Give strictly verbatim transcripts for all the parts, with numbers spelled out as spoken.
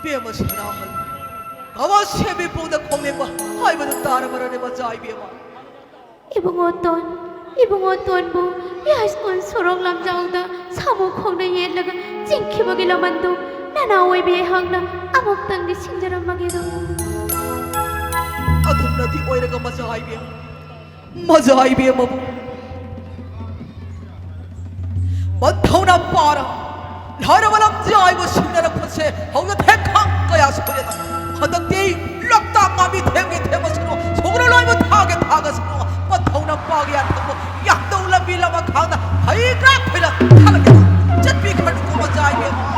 ꯏꯕꯦꯝꯃ ꯁꯅꯥꯍꯜ, ꯀꯋꯥ ꯁꯦꯝꯕꯤ ꯄꯨꯡꯗ ꯈꯣꯡꯂꯦꯡꯕ ꯍꯥꯏꯕꯗꯨ ꯇꯥꯔꯕꯔꯅꯦ ꯃꯆꯥ ꯏꯕꯦꯝꯃ? ꯏꯕꯨꯡꯉꯣ ꯇꯣꯟ, ꯏꯕꯨꯡꯉꯣ ꯇꯣꯟꯕꯨ ꯌꯥꯏꯁ꯭ꯀꯨꯜ ꯁꯣꯔꯣꯛ ꯂꯝꯖꯥꯎꯗ ꯁꯥꯃꯨ ꯈꯣꯡꯅ ꯌꯦꯠꯂꯒ ꯆꯤꯡꯈꯤꯕꯒꯤ ꯂꯃꯟꯗꯨ ꯅꯅꯥꯎ ꯑꯣꯏꯕꯤ ꯑꯩꯍꯥꯛꯅ ꯑꯃꯨꯛꯇꯪ ꯅꯤꯡꯁꯤꯡꯖꯔꯝꯃꯒꯦꯗꯣ꯫ ꯑꯗꯨꯝꯅꯗꯤ ꯑꯣꯏꯔꯒ ꯃꯆꯥ ꯏꯕꯦꯝꯃ, ꯃꯆꯥ ꯏꯕꯦꯝꯃꯕꯨ ꯄꯟꯊꯧꯅ ꯄꯥꯔ ꯂꯥꯏꯔꯕ ꯂꯝꯖꯥꯏꯕꯨ ꯁꯤꯡꯅꯔꯛꯄꯁꯦ ꯍꯧꯅ ꯊꯦꯡꯈꯥꯡ ꯀꯌꯥ ꯁꯨꯔꯦꯗ꯫ ꯍꯟꯗꯛꯇꯤ ꯂꯣꯛꯇꯥꯛ ꯃꯃꯤ ꯊꯦꯝꯒꯦ ꯊꯦꯝꯃꯁꯅꯨ, ꯁꯣꯒ꯭ꯔꯣ ꯂꯣꯏꯕ ꯊꯥꯒꯦ ꯊꯥꯒꯁꯅꯨ, ꯄꯟꯊꯧꯅ ꯄꯥꯒꯦ ꯌꯥꯊꯪꯕ ꯌꯥꯍꯧꯗꯧ ꯂꯝꯕꯤ ꯂꯃꯈꯥꯡꯗ ꯍꯩꯒ꯭ꯔꯥ ꯈꯣꯏꯔ ꯊꯥꯒꯠꯀꯦꯗ꯫ ꯆꯠꯄꯤꯈ꯭ꯔꯅꯨꯀꯣ ꯃꯆꯥ ꯏꯕꯦꯝꯃ꯫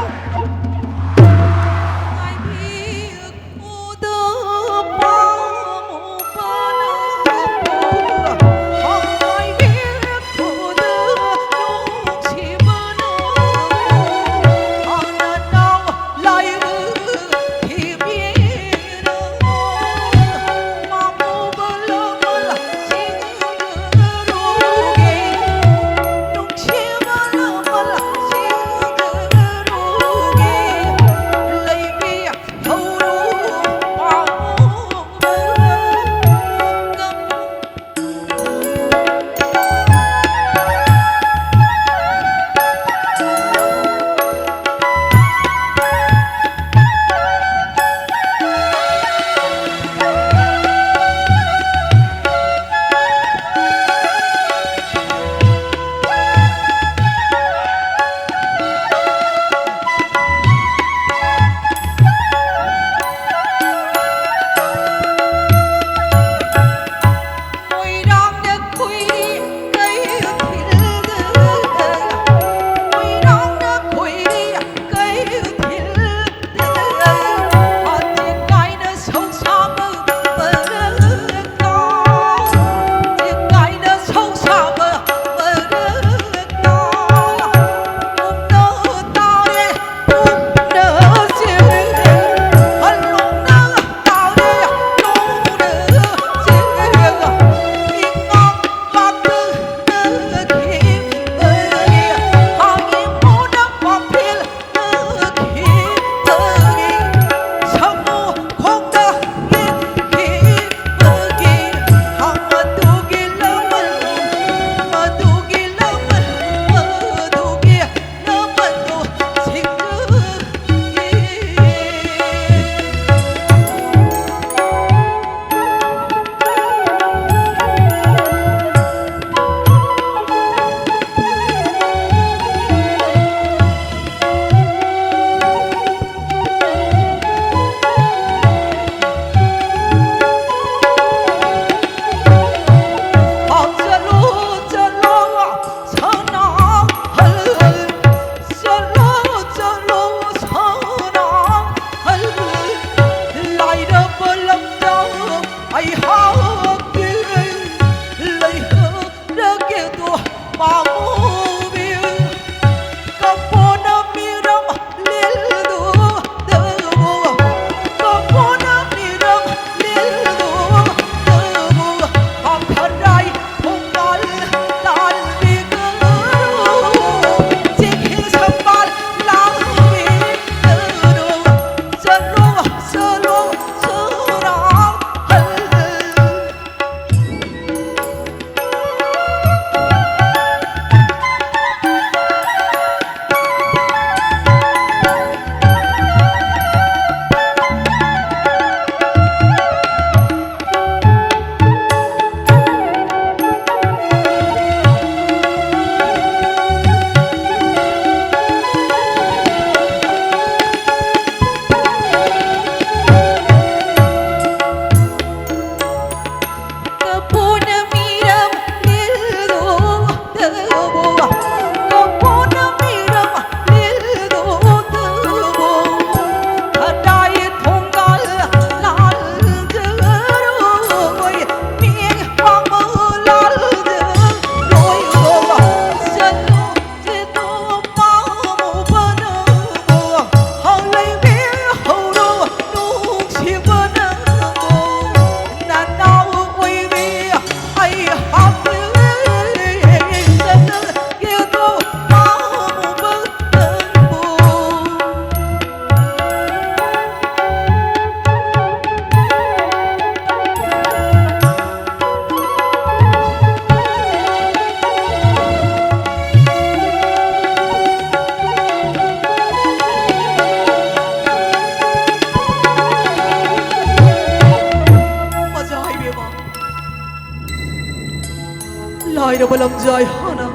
ꯂꯥꯏꯔꯕ ꯂꯝꯖꯥꯏ ꯍꯥꯟꯅ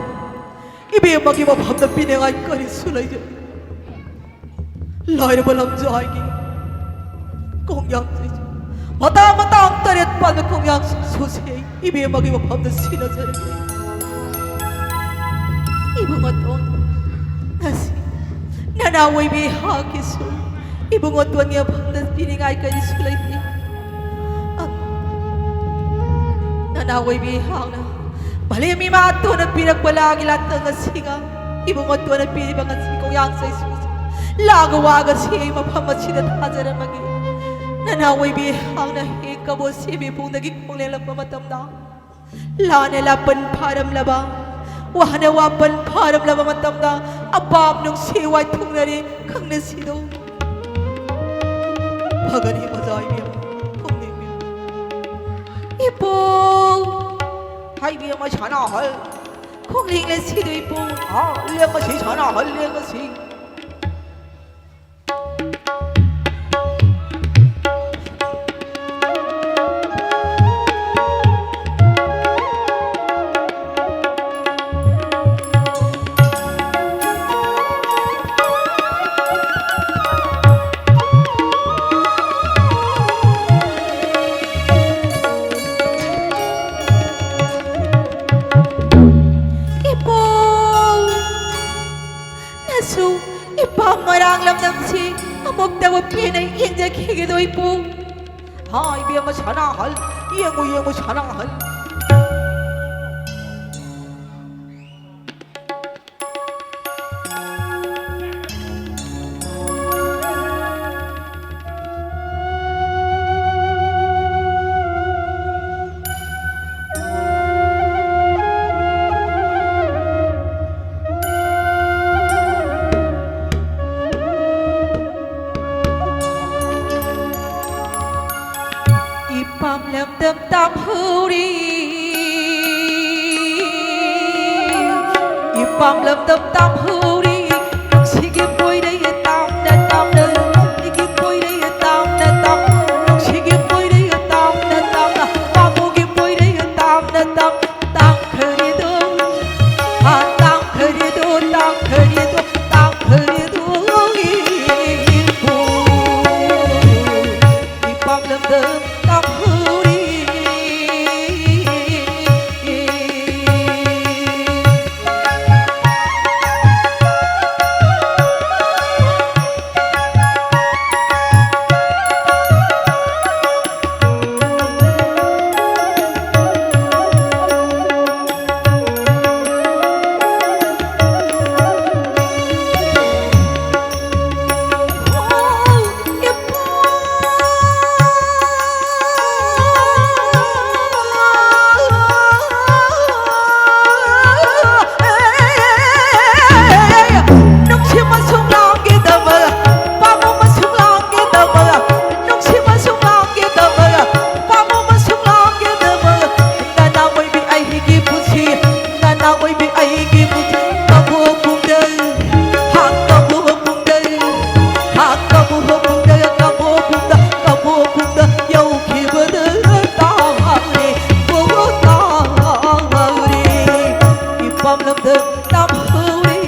ꯏꯕꯦꯝꯃꯒꯤ ꯃꯐꯝꯗ ꯄꯤꯅꯤꯡꯉꯥꯏ ꯀꯔꯤꯁꯨ ꯂꯩꯖꯗꯦ꯫ ꯂꯥꯏꯔꯕ ꯂꯝꯖꯥꯏꯒꯤ ꯈꯣꯡꯌꯥꯝ ꯃꯇꯥꯡ ꯃꯇꯥꯡ ꯇꯔꯦꯠ ꯄꯥꯟꯕ ꯈꯣꯡꯌꯥꯝ ꯁꯨꯁꯦ ꯏꯕꯦꯝꯃꯒꯤ ꯃꯐꯝꯗ ꯁꯤꯟꯅꯖꯔꯒꯦ꯫ ꯏꯕꯨꯡꯉꯣꯇꯣꯟ, ꯉꯁꯤ ꯅꯅꯥ ꯑꯣꯏꯕꯤ ꯍꯥꯛꯀꯤꯁꯨ ꯏꯕꯨꯡꯉꯣꯇꯣꯟꯒꯤ ꯃꯐꯝꯗ ꯄꯤꯅꯤꯡꯉꯥꯏ ꯀꯔꯤꯁꯨ ꯂꯩꯇꯦ꯫ ꯅꯅꯥ ꯑꯣꯏꯕꯤ ꯍꯥꯛꯅ ꯃꯥꯂꯦꯝ ꯏꯃꯥꯇꯣꯟꯅ ꯄꯤꯔꯛꯄ ꯂꯥꯒꯤ ꯂꯥꯇꯪ ꯑꯁꯤꯒ ꯏꯕꯨꯡꯉꯣꯇꯣꯟꯅ ꯄꯤꯔꯤꯕ ꯉꯁꯤ ꯈꯣꯡꯌꯥꯝ ꯆꯩꯁꯨꯁꯦ ꯂꯥꯒ ꯋꯥꯒ ꯁꯤ ꯑꯩ ꯃꯐꯝ ꯑꯁꯤꯗ ꯊꯥꯖꯔꯝꯃꯒꯦ꯫ ꯅꯅꯥ ꯑꯣꯏꯕꯤ ꯍꯥꯛꯅ ꯍꯦꯛ ꯀꯕꯣ ꯁꯦꯝꯕꯤ ꯄꯨꯡꯗꯒꯤ ꯈꯣꯡ ꯂꯦꯜꯂꯛꯄ ꯃꯇꯝꯗ, ꯂꯥꯅ ꯂꯥꯄꯟ ꯐꯥꯔꯝꯂꯕ, ꯋꯥꯅ ꯋꯥꯄꯟ ꯐꯥꯔꯝꯂꯕ ꯃꯇꯝꯗ ꯑꯄꯥꯝ ꯅꯨꯡꯁꯤ ꯋꯥꯏ ꯊꯨꯡꯅꯔꯦ ꯈꯪꯅꯁꯤꯗꯣ꯫ ꯐꯒꯅꯤ ꯃꯖꯥ ꯏꯕꯦꯝꯃ, ꯊꯣꯡꯅꯤꯡꯕꯤ꯫ ꯏꯄꯨ! ꯍꯥꯏ ꯏꯕꯦꯝꯃ ꯁꯅꯥꯍꯜ꯫ ꯈꯣꯡꯂꯦꯡ ꯂꯦꯡꯁꯤꯗꯣ ꯏꯄꯨ꯫ ꯍꯥ, ꯂꯦꯡꯉꯁꯤ ꯁꯅꯥꯍꯜ, ꯂꯦꯡꯉꯁꯤ꯫ ꯏꯄꯨ! ꯅꯁꯨ ꯏꯄꯥꯝ ꯃꯔꯥꯡ ꯂꯝꯗꯝꯁꯤ ꯑꯃꯨꯛꯇꯕꯨ ꯄꯦꯟꯅ ꯌꯦꯡꯖꯈꯤꯒꯗꯣꯏꯄꯨ꯫ ꯍꯥ, ꯏꯕꯦꯝꯃ ꯁꯅꯥꯍꯜ, ꯌꯦꯡꯉꯨ, ꯌꯦꯡꯉꯨ ꯁꯅꯥꯍꯜ꯫ ꯏꯄꯥꯝ ꯂꯝꯗꯝ ꯇꯥꯝꯍꯧꯔꯤ, ꯏꯄꯥꯝ ꯂꯝꯗꯝ ꯇꯥꯝꯍꯧꯔꯤ, ꯅꯨꯡꯁꯤꯒꯤ ꯄꯣꯏꯔꯩ ꯇꯥꯝꯅ ꯇꯥꯝꯅ, ꯅꯨꯡꯁꯤꯒꯤ ꯄꯣꯏꯔꯩ ꯇꯥꯝꯅ ꯇꯥꯝꯅ, ꯅꯨꯡꯁꯤꯒꯤ ꯄꯣꯏꯔꯩ ꯇꯥꯝꯅ ꯇꯥꯝꯅ, ꯄꯥꯃꯨꯒꯤ ꯄꯣꯏꯔꯩ ꯇꯥꯝꯅ ꯇꯥꯝꯅ, ꯇꯥꯝꯈꯔꯦ ꯀꯕꯣꯛ ꯈꯣꯡꯗ, ꯀꯕꯣꯛ ꯈꯣꯡꯗ, ꯀꯕꯣꯛ ꯈꯣꯡꯗ ꯌꯧꯈꯤꯕꯗ ꯇꯥꯔꯦ, ꯑꯣ ꯇꯥꯔꯦ, ꯏꯄꯥꯛꯂꯝꯗ ꯅꯝꯍꯧꯔꯦ꯫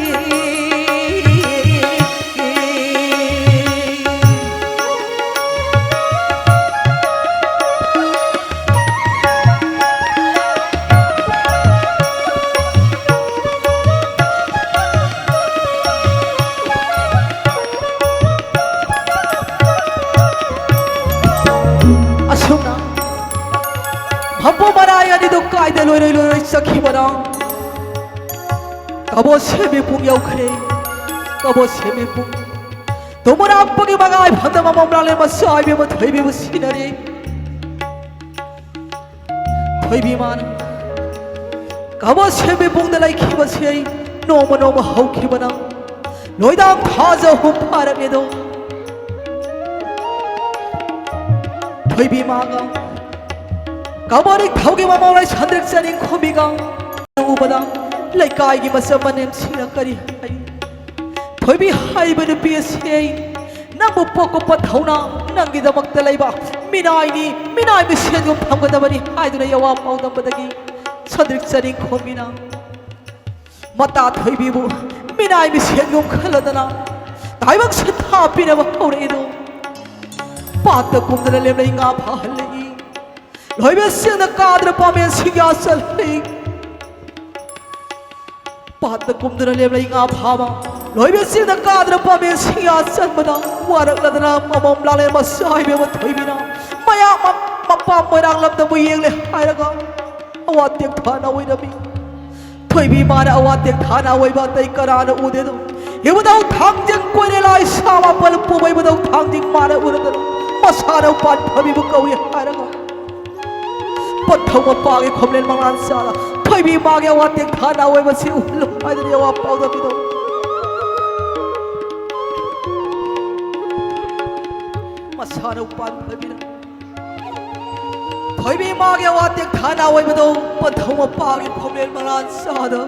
ꯑꯁꯨꯝꯅ ꯃꯄꯣ ꯃꯔꯥꯏ ꯑꯅꯤꯗꯨ ꯀꯥꯏꯗ ꯂꯣꯏꯔꯣꯏ ꯂꯣꯏꯔꯣꯏ ꯆꯠꯈꯤꯕꯅꯣ? ꯀꯕꯣ ꯁꯦꯝꯕꯤ ꯄꯨꯡ ꯌꯧꯈ꯭ꯔꯦ꯫ ꯀꯕꯣ ꯁꯦꯝꯕꯤ ꯄꯨꯡ ꯇꯨꯝꯃꯨꯔꯥꯛꯄꯒꯤ ꯃꯉꯥꯏ ꯐꯝꯗ ꯃꯃꯝ ꯂꯥꯜꯂꯦ ꯃꯆꯥ ꯏꯕꯦꯝꯃ ꯊꯣꯏꯕꯤꯕꯨ ꯁꯤꯟꯅꯔꯦ꯫ ꯊꯣꯏꯕꯤ ꯃꯥꯅ ꯀꯕꯣ ꯁꯦꯝꯕꯤ ꯄꯨꯡꯗ ꯂꯩꯈꯤꯕꯁꯦ ꯅꯣꯡꯃ ꯅꯣꯡꯃ ꯍꯧꯈꯤꯕꯅ ꯂꯣꯏꯗꯥꯡ ꯊꯥꯖ ꯑꯍꯨꯝ ꯐꯥꯔꯛꯂꯦꯗꯣ꯫ ꯊꯣꯏꯕꯤ ꯃꯥꯒ ꯀꯕꯣ ꯅꯤꯡꯊꯧꯒꯤ ꯃꯃꯧ ꯂꯩ ꯁꯟꯗ꯭ꯔꯤꯛ ꯆꯅꯤꯡ ꯈꯣꯝꯕꯤꯒ ꯎꯕꯗ ꯂꯩꯀꯥꯏꯒꯤ ꯃꯆꯝ ꯃꯅꯦꯝꯁꯤꯡꯅ ꯀꯔꯤ ꯍꯥꯏ? ꯊꯣꯏꯕꯤ ꯍꯥꯏꯕ ꯅꯨꯄꯤ ꯑꯁꯤ ꯅꯪꯕꯨ ꯄꯣꯛꯄ ꯊꯧꯅꯥ ꯅꯪꯒꯤꯗꯃꯛꯇ ꯂꯩꯕ ꯃꯤꯅꯥꯏꯅꯤ, ꯃꯤꯅꯥꯏ ꯃꯤꯁꯦꯟꯒꯨꯝ ꯊꯝꯒꯗꯕꯅꯤ ꯍꯥꯏꯗꯨꯅ ꯌꯋꯥ ꯄꯥꯎꯗꯝꯕꯗꯒꯤ ꯁꯟꯗ꯭ꯔꯤꯛ ꯆꯅꯤꯡ ꯈꯣꯝꯕꯤꯅ ꯃꯇꯥ ꯊꯣꯏꯕꯤꯕꯨ ꯃꯤꯅꯥꯏ ꯃꯤꯁꯦꯟꯒꯨꯝ ꯈꯜꯂꯗꯅ ꯇꯥꯏꯕꯪ ꯁꯤꯟꯊꯥ ꯄꯤꯅꯕ ꯍꯧꯔꯛꯏꯗꯣ꯫ ꯄꯥꯠꯇ ꯀꯨꯝꯗꯅ ꯂꯦꯝꯂꯩ ꯉꯥ ꯐꯥꯍꯜꯂꯛꯏ꯫ ꯂꯣꯏꯕ ꯆꯤꯡꯗ ꯀꯥꯗꯅ ꯄꯥꯃꯦꯟ ꯁꯤꯡꯌꯥ ꯆꯜꯂꯛꯏ꯫ ꯄꯥꯠꯇ ꯀꯨꯝꯗꯨꯅ ꯂꯦꯝꯂꯩ ꯉꯥ ꯐꯥꯕ ꯂꯣꯏꯕ ꯆꯤꯡꯗ ꯀꯥꯗꯨꯅ ꯄꯥꯃꯦꯟ ꯁꯤꯡꯌꯥ ꯆꯟꯕꯗ ꯋꯥꯔꯛꯂꯗꯅ ꯃꯃꯝ ꯂꯥꯛꯂꯦ ꯃꯆꯥ ꯏꯕꯦꯝꯃ ꯊꯣꯏꯕꯤꯅ ꯃꯌꯥꯝ ꯃ-, ꯃꯄꯥꯝ ꯃꯣꯏꯔꯥꯡ ꯂꯝꯗꯕꯨ ꯌꯦꯡꯂꯦ ꯍꯥꯏꯔꯒ ꯑꯋꯥ ꯇꯦꯛꯊꯥꯅ ꯑꯣꯏꯔꯝꯃꯤ꯫ ꯊꯣꯏꯕꯤ ꯃꯥꯅ ꯑꯋꯥ ꯇꯦꯛꯊꯥꯅ ꯑꯣꯏꯕ ꯑꯇꯩ ꯀꯅꯥꯅ ꯎꯗꯦꯗꯣ? ꯏꯕꯨꯙꯧ ꯊꯥꯡꯖꯤꯡ ꯀꯣꯏꯔꯦ ꯂꯥꯏ ꯁꯥ ꯃꯥꯄꯜ ꯄꯨꯕ ꯏꯕꯨꯙꯧ ꯊꯥꯡꯖꯤꯡ ꯃꯥꯅ ꯎꯔꯗꯅ ꯃꯁꯥꯅ ꯎꯄꯥꯟ ꯐꯝꯃꯤꯕꯨ ꯀꯧꯏ ꯍꯥꯏꯔꯒ ꯄꯟꯊꯧ ꯃꯄꯥꯒꯤ ꯈꯣꯝꯂꯦꯟ ꯃꯉꯥꯜ ꯆꯥꯔ ꯊꯣꯏꯕꯤ ꯃꯥꯒꯤ ꯑꯋꯥ ꯇꯦꯛꯊꯥꯅ ꯑꯣꯏꯕꯁꯤ ꯎꯍꯜꯂꯨ ꯍꯥꯏꯗꯨꯅ ꯌꯋꯥ ꯄꯥꯎꯗꯝꯃꯤꯗꯣ꯫ ꯃꯁꯥꯅ ꯎꯄꯥꯟ ꯐꯝꯃꯤꯅ ꯊꯣꯏꯕꯤ ꯃꯥꯒꯤ ꯑꯋꯥ ꯇꯦꯛꯊꯥꯅ ꯑꯣꯏꯕꯗꯣ ꯄꯟꯊꯧ ꯃꯄꯥꯒꯤ ꯈꯣꯝꯂꯦꯟ ꯃꯉꯥꯜ ꯆꯥꯗ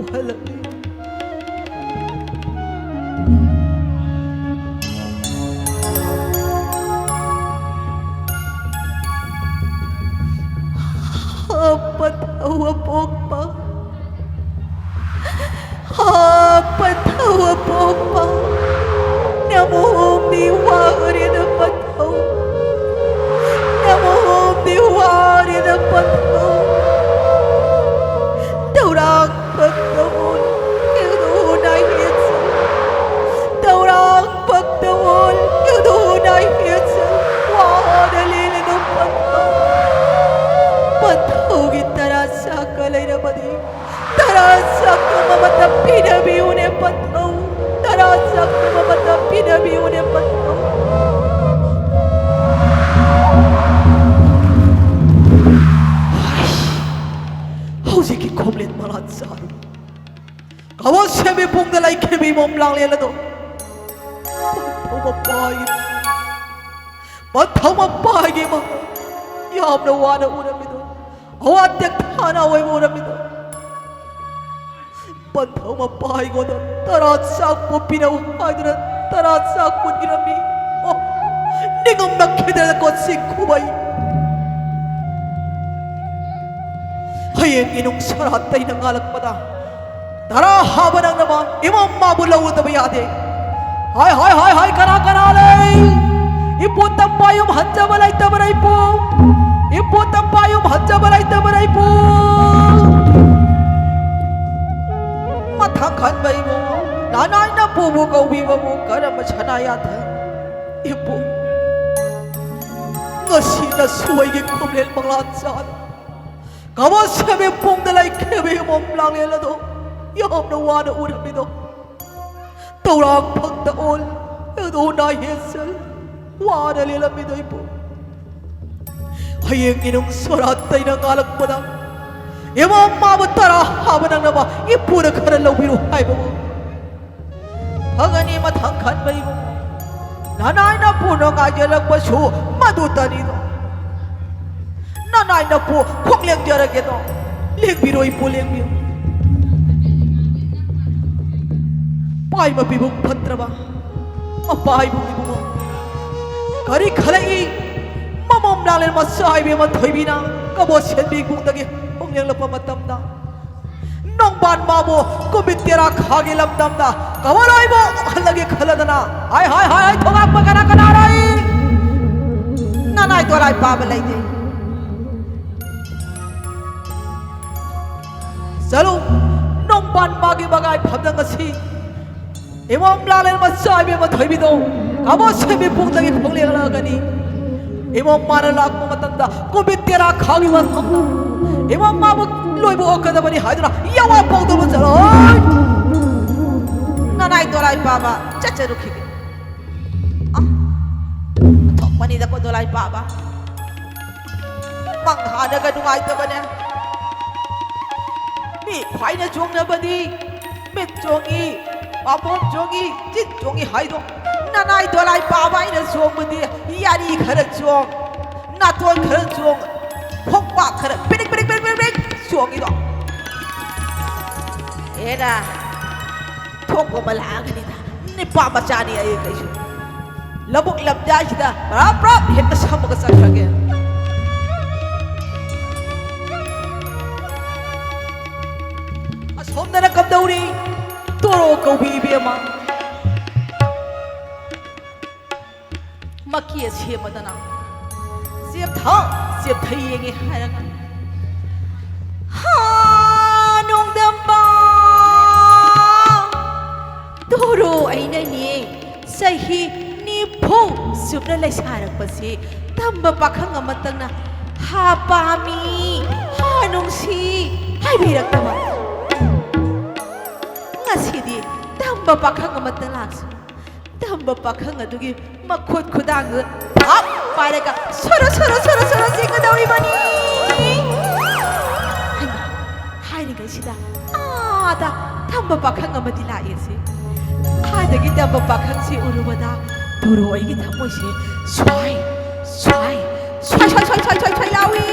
ꯎꯍꯜꯂꯛꯂꯤ꯫ ꯗꯤ ꯋꯥꯔꯦꯗ ꯄꯟꯊꯧ꯫ ꯅꯃꯣꯝꯗꯤ ꯋꯥꯔꯦꯗ ꯄꯟꯊꯧ꯫ ꯇꯧꯔꯥꯡ ꯄꯛꯇ ꯑꯣꯜ ꯏꯗꯨꯅ ꯍꯦꯠꯆꯜ꯫ ꯇꯧꯔꯥꯡ ꯄꯛꯇ ꯑꯣꯜ ꯏꯗꯨꯅ ꯍꯦꯠꯆꯜ꯫ ꯋꯥꯔꯦ ꯂꯦꯂꯦꯗ ꯄꯟꯊꯧ꯫ ꯄꯟꯊꯧꯒꯤ ꯇꯔꯥ ꯆꯥꯛꯀ ꯂꯩꯔꯕꯗꯤ ꯇꯔꯥ ꯆꯥꯛꯇꯨ ꯃꯃꯇ ꯄꯤꯅꯕꯤꯌꯨꯅꯦ ꯄꯟꯊꯧ꯫ ꯇꯔꯥ ꯆꯥꯛꯇꯨ ꯃꯃꯇ ꯄꯤꯅꯕꯤꯌꯨꯅꯦ ꯄꯟꯊꯧ꯫ ꯍꯧꯖꯤꯛꯀꯤ ꯈꯣꯝꯂꯦꯟ ꯃꯉꯥ ꯆꯥꯔꯤ꯫ ꯀꯕꯣ ꯁꯦꯝꯕꯤ ꯄꯨꯡꯗ ꯂꯩꯈꯤꯕꯤ ꯃꯣꯝ ꯂꯥꯡꯂꯦꯟ ꯑꯗꯣ ꯄꯟꯊꯧ ꯃꯄꯥꯒꯤ, ꯄꯟꯊꯧ ꯃꯄꯥꯒꯤ ꯃꯥ ꯌꯥꯝꯅ ꯋꯥꯅ ꯎꯔꯝꯃꯤꯗꯣ, ꯑꯋꯥ ꯇꯦꯛꯊꯥꯅ ꯑꯣꯏꯕ ꯎꯔꯝꯃꯤꯗꯣ꯫ ꯄꯟꯊꯧ ꯃꯄꯥ ꯑꯩꯉꯣꯟꯗ ꯇꯔꯥ ꯆꯥꯛꯄꯨ ꯄꯤꯔꯛꯎ ꯍꯥꯏꯗꯨꯅ ꯇꯔꯥ ꯆꯥꯛꯄꯨ ꯄꯤꯔꯝꯃꯤ꯫ ꯑꯣ, ꯅꯤꯡꯉꯝꯂꯛꯈꯤꯗ꯭ꯔꯦꯗꯀꯣ ꯆꯤꯡꯈꯨꯕꯩ꯫ ꯍꯌꯦꯡ ꯏꯅꯨꯡ ꯁꯣꯔꯥꯠꯇ ꯑꯩꯅ ꯉꯥꯜꯂꯛꯄꯗ ꯇꯔꯥ ꯍꯥꯕ ꯅꯪꯅꯕ ꯏꯃꯝ ꯃꯥꯕꯨ ꯂꯧꯗꯕ ꯌꯥꯗꯦ꯫ ꯍꯥꯏ, ꯍꯥꯏ, ꯍꯥꯏ, ꯍꯥꯏ, ꯀꯅꯥ, ꯀꯅꯥ ꯂꯩ? ꯏꯄꯨ ꯇꯝꯄꯥꯌꯨꯝ ꯍꯟꯖꯕ ꯂꯩꯇꯕ꯭ꯔꯥ ꯏꯄꯨ? ꯏꯄꯨ ꯇꯝꯄꯥꯌꯨꯝ ꯍꯟꯖꯕ ꯂꯩꯇꯕ꯭ꯔꯥ ꯏꯄꯨ? ꯃꯊꯪ ꯈꯟꯕ ꯏꯕꯨꯡꯉꯣ, ꯅꯅꯥꯏꯅ ꯄꯨꯕꯨ ꯀꯧꯕꯤꯕꯕꯨ ꯀꯔꯝꯕ ꯁꯅꯥ ꯌꯥꯊꯪ? ꯏꯄꯨ, ꯉꯁꯤꯅ ꯁꯣꯏꯒꯤ ꯈꯣꯝꯂꯦꯟ ꯃꯪꯂꯥꯟ ꯆꯥꯗ ꯀꯕꯣ ꯁꯦꯝꯕꯤ ꯄꯨꯡꯗ ꯂꯩꯈꯤꯕ ꯏꯃꯣꯝ ꯂꯥꯡꯂꯦꯟ ꯑꯗꯣ ꯌꯥꯝꯅ ꯋꯥꯅ ꯎꯔꯝꯃꯤꯗꯣ꯫ ꯇꯧꯔꯥꯡ ꯐꯪꯗ ꯑꯣꯜ ꯑꯗꯣ ꯅꯥꯏ ꯍꯦꯟꯁꯜ ꯋꯥꯅ ꯂꯦꯜꯂꯝꯃꯤꯗꯣ ꯏꯄꯨ꯫ ꯍꯌꯦꯡ ꯏꯅꯨꯡ ꯁꯣꯔꯥꯠꯇꯩꯅ ꯉꯥꯜꯂꯛꯄꯗ ꯏꯃꯣꯝ ꯃꯥꯕꯨ ꯇꯔꯥ ꯍꯥꯕ ꯅꯪꯅꯕ ꯏꯄꯨꯅ ꯈꯔ ꯂꯧꯕꯤꯔꯣ ꯍꯥꯏꯕꯕꯨ ꯐꯒꯅꯤ ꯃꯊꯪ ꯈꯟꯕ ꯏꯕꯨꯡꯉꯣ꯫ ꯅꯅꯥꯏꯅ ꯄꯨꯅ ꯉꯥꯏꯖꯔꯛꯄꯁꯨ ꯃꯗꯨꯇꯅꯤꯗꯣ꯫ ꯅꯅꯥꯏꯅ ꯄꯨ ꯈꯣꯛ ꯂꯦꯡꯖꯔꯒꯦꯗꯣ꯫ ꯂꯦꯡꯕꯤꯔꯣ ꯏꯄꯨ ꯂꯦꯡꯕꯤꯔꯣ꯫ ꯄꯥꯏ ꯃꯄꯤꯕꯨ ꯐꯠꯇ꯭ꯔꯕ ꯃꯄꯥ ꯏꯕꯨꯡ ꯏꯕꯨꯡꯉꯣ꯫ ꯀꯔꯤ ꯈꯜꯂꯛꯏ? ꯃꯃꯣꯝ ꯂꯥꯡꯂꯦꯟ ꯃꯆꯥ ꯏꯕꯦꯝꯃ ꯊꯣꯏꯕꯤꯅ ꯀꯕꯣ ꯁꯦꯟꯕꯤ ꯏꯕꯨꯡꯗꯒꯤ ꯍꯣꯡꯂꯦꯡꯂꯛꯄ ꯃꯇꯝꯗ ꯅꯣꯡꯕꯥꯟ ꯃꯥꯕꯨ ꯀꯨꯝꯕꯤ ꯇꯦꯔꯥ ꯈꯥꯒꯤ ꯂꯝꯗꯝꯗ ꯀꯃꯥꯏꯅ ꯍꯜꯂꯒꯦ ꯈꯜꯂꯗꯅ꯫ ꯍꯥꯏ, ꯍꯥꯏ, ꯍꯥꯏ, ꯍꯥꯏ, ꯊꯣꯉꯥꯛꯄ ꯀꯅꯥ ꯀꯅꯥꯔꯣ? ꯅꯅꯥꯏ ꯗꯣꯂꯥꯏ ꯄꯥꯕ ꯂꯩꯇꯦ꯫ ꯆꯠꯂꯨ, ꯅꯣꯡꯕꯥꯟ ꯃꯥꯒꯤ ꯃꯒꯥꯏ ꯐꯝꯗ ꯉꯁꯤ ꯏꯃꯣꯝ ꯂꯥꯂꯦꯟ ꯃꯆꯥ ꯏꯕꯦꯝꯃ ꯊꯣꯏꯕꯤꯗꯣ ꯀꯥꯕꯣ ꯁꯦꯝꯕꯤ ꯄꯨꯡꯗꯒꯤ ꯈꯣꯡꯂꯦꯡꯂꯛꯑꯒꯅꯤ꯫ ꯏꯃꯣꯝ ꯃꯥꯅ ꯂꯥꯛꯄ ꯃꯇꯝꯗ ꯀꯨꯝꯕꯤ ꯇꯦꯔꯥ ꯈꯥꯒꯤ ꯃꯐꯝꯗ ꯏꯃꯣꯝ ꯃꯥꯕꯨ ꯂꯣꯏꯕ ꯑꯣꯛꯀꯗꯕꯅꯤ ꯍꯥꯏꯗꯨꯅ ꯌꯥꯋꯥ ꯄꯥꯎꯗꯕ ꯆꯠꯂꯣꯏ꯫ ꯅꯅꯥꯏ ꯗꯣꯂꯥꯏ ꯄꯥꯕ ꯆꯠꯆꯔꯨꯈꯤꯒꯦ꯫ ꯑ, ꯊꯣꯛꯄꯅꯤꯗꯀꯣ ꯗꯣꯂꯥꯏ ꯄꯥꯕ꯫ ꯃꯪ ꯍꯥꯟꯅꯒ ꯅꯨꯡꯉꯥꯏꯇꯕꯅꯦ꯫ ꯃꯤ ꯈ꯭ꯋꯥꯏꯅ ꯆꯣꯡꯅꯕꯗꯤ ꯃꯤꯠ ꯆꯣꯡꯉꯤ, ꯄꯥꯝꯕꯣꯝ ꯆꯣꯡꯉꯤ, ꯆꯤꯟ ꯆꯣꯡꯉꯤ ꯍꯥꯏꯗꯣ꯫ ꯅꯅꯥꯏ ꯗꯣꯂꯥꯏ ꯄꯥꯕ ꯑꯩꯅ ꯆꯣꯡꯕꯗꯤ ꯌꯥꯔꯤ ꯈꯔ ꯆꯣꯡ, ꯅꯥꯇꯣꯟ ꯈꯔ ꯆꯣꯡ, ꯈꯣꯡꯄꯥꯛ ꯈꯔ ꯄꯤꯔꯤꯛ ꯄꯤꯔꯤꯛ ꯄꯤꯔꯤꯛ ꯄꯤꯔꯤꯛ ꯆꯣꯡꯉꯤꯗꯣ꯫ ꯑꯦꯔꯥ, ꯊꯣꯛꯄ ꯑꯃ ꯂꯥꯛꯑꯒꯅꯤꯗ꯫ ꯅꯤꯄꯥ ꯃꯆꯥꯅꯤ ꯑꯩ ꯀꯩꯁꯨ꯫ ꯂꯧꯕꯨꯛ ꯂꯝꯖꯥꯏꯁꯤꯗ ꯄ꯭ꯔꯞ ꯄ꯭ꯔꯞ ꯍꯦꯛꯇ ꯁꯝꯃꯒ ꯆꯠꯈ꯭ꯔꯒꯦ꯫ ꯑꯁꯣꯝꯗꯅ ꯀꯝꯗꯧꯔꯤ? ꯇꯣꯔꯣ ꯀꯧꯕꯤ ꯏꯕꯦꯝꯃ꯫ ꯃꯀꯤ ꯑꯁꯦꯝꯕꯗꯅ ꯆꯦꯞꯊ ꯆꯦꯞꯊ ꯌꯦꯡꯉꯦ ꯍꯥꯏꯔꯒ, "ꯍꯥ, ꯅꯣꯡꯗꯝꯕ! ꯇꯣꯔꯣ ꯑꯩꯅꯅꯦ, ꯆꯍꯤ ꯅꯤꯐꯨ ꯁꯨꯞꯅ ꯂꯩꯁꯥꯔꯛꯄꯁꯤ ꯇꯝꯕ ꯄꯥꯈꯪ ꯑꯃꯇꯪꯅ ꯍꯥ ꯄꯥꯝꯃꯤ, ꯍꯥ ꯅꯨꯡꯁꯤ ꯍꯥꯏꯕꯤꯔꯛꯇꯕ꯫ ꯉꯁꯤꯗꯤ ꯇꯝꯕ ꯄꯥꯈꯪ ꯑꯃꯇ ꯂꯥꯛꯁꯤ꯫ ꯇꯝꯕ ꯄꯥꯈꯪ ꯑꯗꯨꯒꯤ ꯃꯈꯨꯠ ꯈꯨꯗꯥꯡꯗꯨ ꯊꯥꯞ ꯄꯥꯏꯔꯒ ꯁꯣꯔꯣ, ꯁꯣꯔꯣ, ꯁꯣꯔꯣ, ꯁꯣꯔꯣ ꯆꯤꯡꯒꯗꯧꯔꯤꯕꯅꯤ꯫" ꯍꯩꯃꯥ, ꯍꯥꯏꯔꯤꯉꯩꯁꯤꯗ ꯑꯥꯗ ꯇꯝꯕ ꯄꯥꯈꯪ ꯑꯃꯗꯤ ꯂꯥꯛꯑꯦꯁꯦ꯫ ꯑꯥꯗꯒꯤ ꯇꯝꯕ ꯄꯥꯈꯪꯁꯤ ꯎꯔꯨꯕꯗ ꯇꯣꯔꯣ ꯑꯩꯒꯤ ꯊꯃꯣꯏꯁꯦ ꯁ꯭ꯋꯥꯏ, ꯁ꯭ꯋꯥꯏ, ꯁ꯭ꯋꯥꯏ, ꯁ꯭ꯋꯥꯏ, ꯁ꯭ꯋꯥꯏ, ꯁ꯭ꯋꯥꯏ, ꯁ꯭ꯋꯥꯏ ꯂꯥꯎꯏ꯫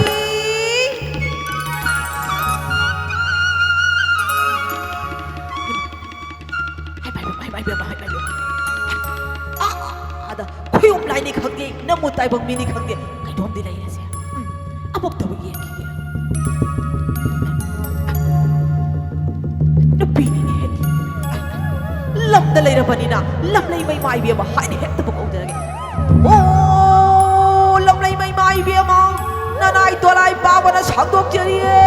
ꯍꯥꯏ, ꯍꯥꯏ, ꯍꯥꯏ, ꯍꯥꯏ, ꯍꯥꯏ, ꯍꯥꯏ, ꯍꯥꯏ꯫ ꯑꯥ, ꯑꯥꯗ ꯈꯨꯌꯨꯝ ꯂꯥꯏꯅꯤ ꯈꯪꯗꯦ, ꯅꯃꯨ ꯇꯥꯏꯕꯪ ꯃꯤꯅꯤ ꯈꯪꯗꯦ, ꯀꯩꯅꯣꯝꯗꯤ ꯂꯩꯔꯦꯁꯦ꯫ ꯎꯝ, ꯑꯃꯨꯛꯇꯕꯨ ꯌꯦꯡꯈꯤꯒꯦ꯫ ꯇꯝꯗ ꯂꯩꯔꯕꯅꯤꯅ ꯂꯝꯂꯩ ꯃꯩꯃꯥ ꯏꯕꯦꯝꯃ ꯍꯥꯏꯅ ꯍꯦꯛꯇꯕꯨ ꯀꯧꯖꯔꯒꯦ꯫ ꯑꯣ, ꯂꯝꯂꯩ ꯃꯩꯃꯥ ꯏꯕꯦꯝꯃ, ꯅꯅꯥꯏ ꯗꯣꯂꯥꯏ ꯄꯥꯕꯅ ꯁꯥꯡꯗꯣꯛꯆꯔꯤꯌꯦ꯫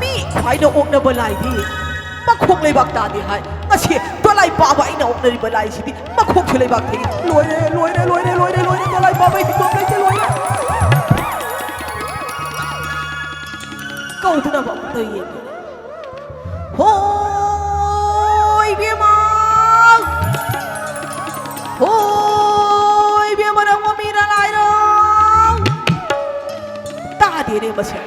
ꯃꯤ ꯈ꯭ꯋꯥꯏꯅ ꯑꯣꯛꯅꯕ ꯂꯥꯏꯗꯤ ꯃꯈꯣꯡ ꯂꯩꯕꯥꯛ ꯇꯥꯗꯦ ꯍꯥꯏ꯫ ꯉꯁꯤ ꯗꯣꯂꯥꯏ ꯄꯥꯕ ꯑꯩꯅ ꯑꯣꯛꯅꯔꯤꯕ ꯂꯥꯏꯁꯤꯗꯤ ꯃꯈꯣꯡꯁꯨ ꯂꯩꯕꯥꯛ ꯊꯦꯡꯉꯤ꯫ ꯂꯣꯏꯔꯦ, ꯂꯣꯏꯔꯦ, ꯂꯣꯏꯔꯦ, ꯂꯣꯏꯔꯦ, ꯂꯣꯏꯔꯦ, ꯗꯣꯂꯥꯏ ꯄꯥꯕ ꯑꯩ ꯍꯤꯡꯒꯣꯜ ꯂꯩꯇꯦ, ꯂꯣꯏꯔꯦ꯫ ꯀꯧꯗꯅꯕ ꯑꯝꯇ ꯌꯦꯡꯒꯦ꯫ ꯍꯣ ꯏꯕꯦꯝꯃ! ꯍꯣ ꯏꯕꯦꯝꯃ, ꯅꯪꯕꯨ ꯃꯤꯔ ꯂꯥꯏꯔꯣ? ꯇꯥꯗꯦꯅꯦ ꯃꯁꯦ꯫